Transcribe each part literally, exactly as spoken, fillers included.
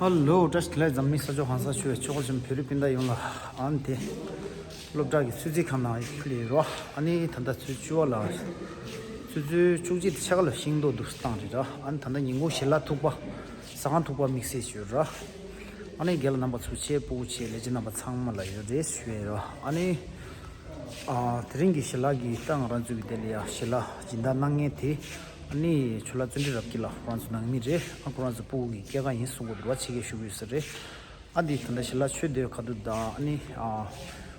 ཧ་ལོ། བཀྲ་ཤིས་བདེ་ལེགས། འཛམ་གླིང་ས་ཕྱོགས་གང་སར་བཞུགས་པའི་ཆོས་སྐོར་ཆེན་པོ་བོད་རིགས་སྤུན་ཟླ་ཡོངས་ལ། ཨ་ནི་དེ་སློབ་གྲྭ་གི་ཆུ་ཚོད་ཁང་ནང་ཕུལ་ཡོད་རོ། ཨ་ནི་ད་ལྟ་ཆུ་ཚོད་བཅུ་པ་ལ། ཆུ་ཚོད་བཅུ་གཅིག་དེ་ཕྱེད་ཀ་ལ་ཤིང་ཏོག་འདུག་སེ་བཏང་རེད་ར། ཨ་ནི་ད་ལྟ་ཉིན་གུང་ཞལ་ལག་ཐུག་པ། ཟ་ཁང་ཐུག་པ་དམིགས་བསལ་ཞུ་ར། ཨ་ནི་རྒན་ལགས་རྣམ་པ་ཚོ་ཆེ་སྤུ་གུ་ཆེ་ལས་བྱེད་རྣམ་པ་ཚང་མ་ལ་ཡོད་རེད་ཞུ་ཡ་ར། ཨ་ནི། ཨ། དེ་རིང་གི་ཞལ་ལག་གི་ད་ང་རང་ཚོ་གི་དེ་ལ་ཡ་ཞལ་ལག་སྦྱིན་བདག་གནང་མཁན་དེ། ཨ་ནི་ཇོ་ལགས་བརྩོན་འགྲུས་རབ་རྒྱས་ལགས་ཁོ་རང་ཚོ་ནང་མི་རེད། ཨ་ཁོ་རང་ཚོ་སྤུ་གུ་གི་སྐྱེས་སྐར་ཡིན་གསུང་གི་འདུག་ར། ཕྱི་རྒྱལ་བཞུགས་ཡོད་ས་རེད། ཨ་འདི་ད་ལྟ་ཞལ་ལག་མཆོད་བསྡད་པའི་ཁ་ཐུག་དང་། ཨ་ནི་ཨ་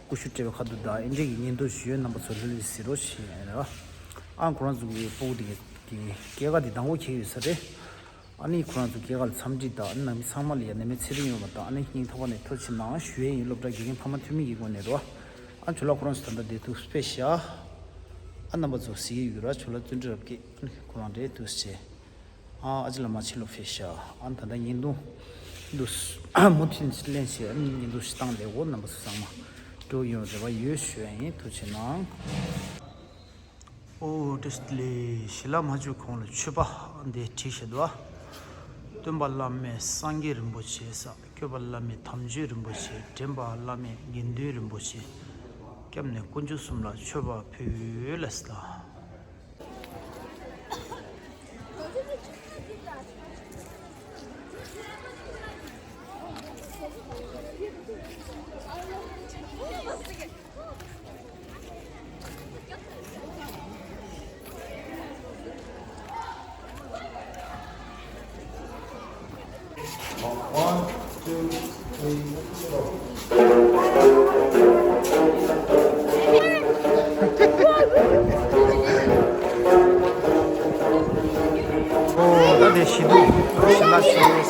ཀུ་ཤུ་སྤྲད་པའི་ཁ་ཐུག་དང་། ཨེ་འདྲས་ཀྱི་བརྙན་ཐུང་ཞུ་ཡས་རྣམ་པ་ཚོ་ལྷོད་ལྷོད་གཟིགས་རོགས་ཞེས་ར། ཨ་ཁོ་རང་ཚོ་གི་སྤུ་གུ་དེ་གི་སྐྱེས་སྐར་དེ་དང་པོ་འཁེལ་ཡོད་ས་རེད། ཨ་ནི་ཁོ་རང་ཚོ་སྐྱེས་སྐར་ལ་འཚམས་འདྲི་དང་། ཨ་ནི་ནང་མི་ཚང་མ་ལ་ཡ་ནད་མེད་ཚེ་རིང་ཡོང་བ་དང་། ཨ་ནི་སྙིང་ཐག་པ་ནས་ཐུགས་རྗེ་ཆེ་གནང་ཞུ་ཡས་ཡིན། སློབ་གྲྭ་དགེ་རྒན་ཕ་མ་འཐུས་མི་གི་སྒོ་ནས་རོ། ཨ་ཇོ་ལགས་ཁོ་རང་ཚོ་ད་ལྟ་བསྡད་འདུག་ཕེབས་ཤག་ཨ་རྣམ་པ་ཚོ་གཟིགས་ཀྱི་ཡོད་ར། ཇོ་ལགས་བརྩོན་འགྲུས་རབ་རྒྱས། ཨ་ནི་ཁོ་རང་རེད། ཐུགས་རྗེ་ཆེ། ཨ་ཨ་ཅེ་བླ་མ་ཕྱི་ལོགས་ཕེབས་ཤག་ཨ་ནི་ད་ལྟ་བརྙན་ཐུང་འདུག་མུ་མཐུད་ལེན་བྱས། ཨ་ནི་བརྙན་ཐུང་ཞིག་བཏང་ལེགས་འོ། རྣམ་པ་ཚོ་ཚང་མ་སྤྲོ་ཡོང་རེ་བ་ཡོད་ཞུ་ཡ་ཡིན། ཐུགས་རྗེ་ཆེ་གནང་། ཨོ་བཀྲ་ཤིས་བདེ་ལེགས། ཞལ་ལག་མ་མཆོད་གོང་ལ་མཆོད་པ་འདི་བྲིས་བཞག་འདུག་ཨ། སྟོན་པ་བླ་མས་སངས་རྒྱས་རིན་པོ་ཆེ་ས། སྐྱོབ་པ་བླ་མས་དམ་ཆོས་རིན་པོ་ཆེ། འདྲེན་པ་བླ་མས་དགེ་འདུན་རིན་པོ་ཆེ། སྐྱབས་གནས་དཀོན་མཆོག་གསུམ་ལ་མཆོད་པ་ཕུལ་ལགས་ལ། One, two, three, four. ཨོ་ད་དེ་ཞི་འདུག་ཞི་ལ་ཞི།